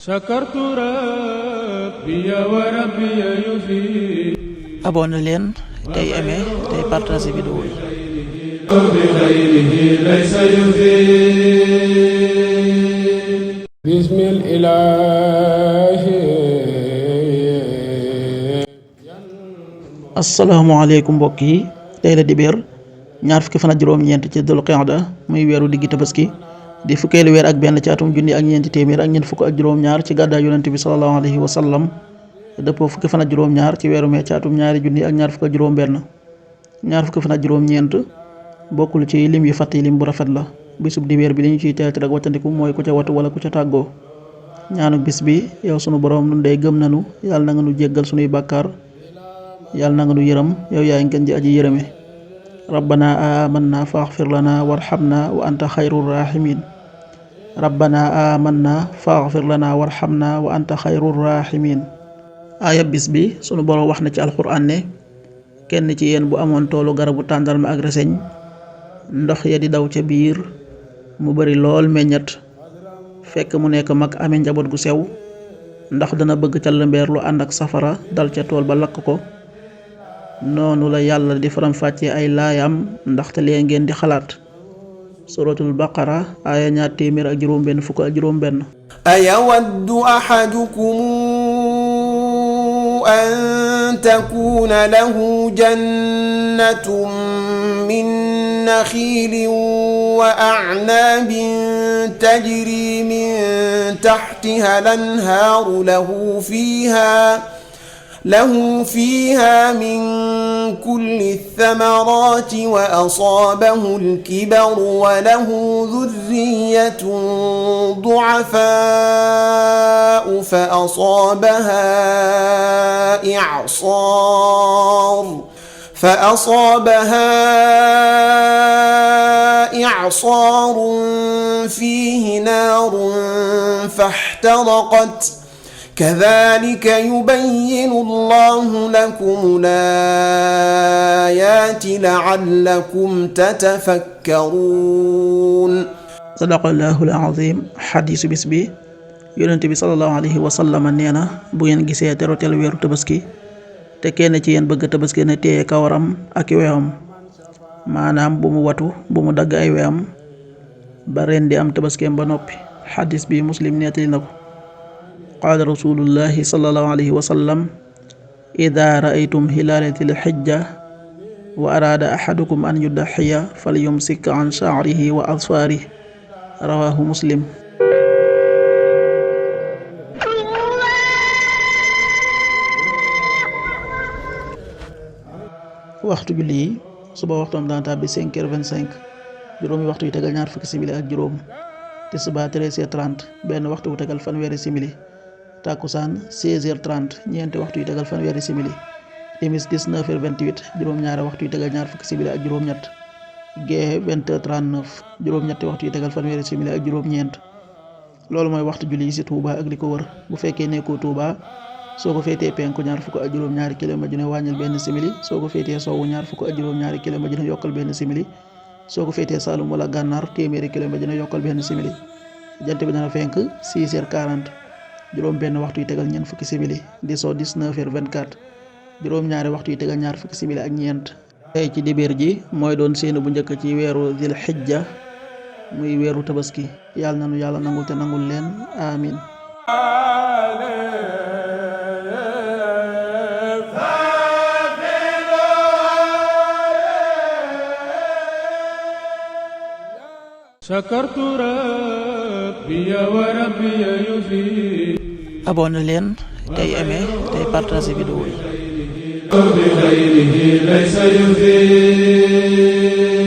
شكرت ربي وربي يفيد. abonné leen tey aimé tey partagé vidéo yi. بخيره ليس يفيد. بسم الإله. asalaamaaleykum mbokk yi, tey la dibéer ñaar fukki fan ak juróom-ñeent ci dul qa'da muy weeru diggi tabaski di fukkeelu weer ak benn ci atum junni ak ñeenti téeméer ak ñeent fukk ak juróom-ñaar ci gàddaay yonent bi sallallahu alayhi wa sallam, dëppoo fukki fan ak juróom-ñaar ci weeru mee ci atum ñaari junni ak ñaar fukk ak juróom-benn. ñaar fukki fan ak juróom-ñeent bokkul ci lim yu fàtt yi lim bu rafet la. bisub dibéer bi li ñu ciy teetir ak wàccandiku mooy ku ca watu wala ku ca tàggoo. ñaanu bis bi: yow sunu borom, nun day gëm nanu, yàlla na nga nu jéggal sunuy bàkkaar, yàlla na nga nu yërëm, yow yaay ngeen ji aji yërëme. rabbana amanna faghfir lana warhamna wa anta xayrur rahimin. rabbana amanna faghfir lana warhamna wa anta xayrur rahimin. aaya bis bi sunu borom wax na ci alxuraan ne kenn ci yéen bu amoon toolu garabu tàndarma ak reseñ, ndox ya di daw ca biir, mu bari lool meññat, fekk mu nekk mag amee njaboot gu sew, ndax dana bëgg ca lëmbeer lu ànd ak safara dal ca tool ba lakk ko. noonu la yàlla di faram fàccee ay laayam ndaxte lee ngeen di xalaat. suratul baqara aaya 245. ayawaddu ahadukum an takuna lahu jannatun min nakhilin wa a'nabin tajri min tahtiha al-anharu له فيها من كل الثمرات وأصابه الكبر وله ذرية ضعفاء فأصابها إعصار فيه نار فاحترقت. كذلك يبين الله لكم الآيات لعلكم تتفكرون. sadaqallahul azim. xadiisu bis bi: yonent bi sallallahu alayhi wa sallam nee na, bu ngeen gisee teroteel weeru tabaski te kenn ci yéen bëgg tabaski na téye kawaram ak weexam, maanaam bu mu watu, bu mu dagg ay weexam ba ren di am tabaskeem ba noppi. xadiis bi muslim nettali na ko. qaala rasulullahi sallallahu alayhi wa sallam: ida raaytum hilaalatil xijja wa araada ahadukum an yudaxiya falyumsik an sha'rihi wa asfaarihi. rawaahu muslim. waxtu julli yi: suba waxtoom dana tàbbi 5h25, juróomi waxtu yu tegal ñaar fukki simili ak juróom. tisbaar 13h30, benn waxtu wu tegal fanweeri simili. takkusaan 16h30, ñeenti waxtu yu tegal fanweeri simili. timis 19h28, juróom-ñaari waxtu yu tegal ñaar fukki simili ak juróom-ñett. gee 20h39, juróom-ñetti waxtu yu tegal fanweeri simili ak juróom-ñeent. loolu mooy waxtu julli yi ci Touba ak li ko wër. bu fekkee nekkoo Touba, soo ko féetee penku ñaar fukk ak juróom-ñaari kilomètre ju ne wàññil benn simili. soo ko féetee sowwu ñaar fukk ak juróom-ñaari kilomètre ju ne yokkal benn simili. soo ko féetee Saalum wala Gànnaar téeméeri kilomètre ju ne yokkal benn simili. jant bi dana fenk 6h40, juróom benn waxtu yu tegal ñeent fukki simili, di soo 19h24, juróom ñaari waxtu yu tegal ñaar fukki simili ak ñeent. tey ci dibéer ji mooy doon séenu bu njëkk ci weeru zil xijja, muy weeru tabaski. yàlla nanu yàlla nangul te nangul leen, amin. شكرت ربي وربي يفيد. abonné leen tey aimé tey partagé vidéo yi. بخيره ليس يفيد.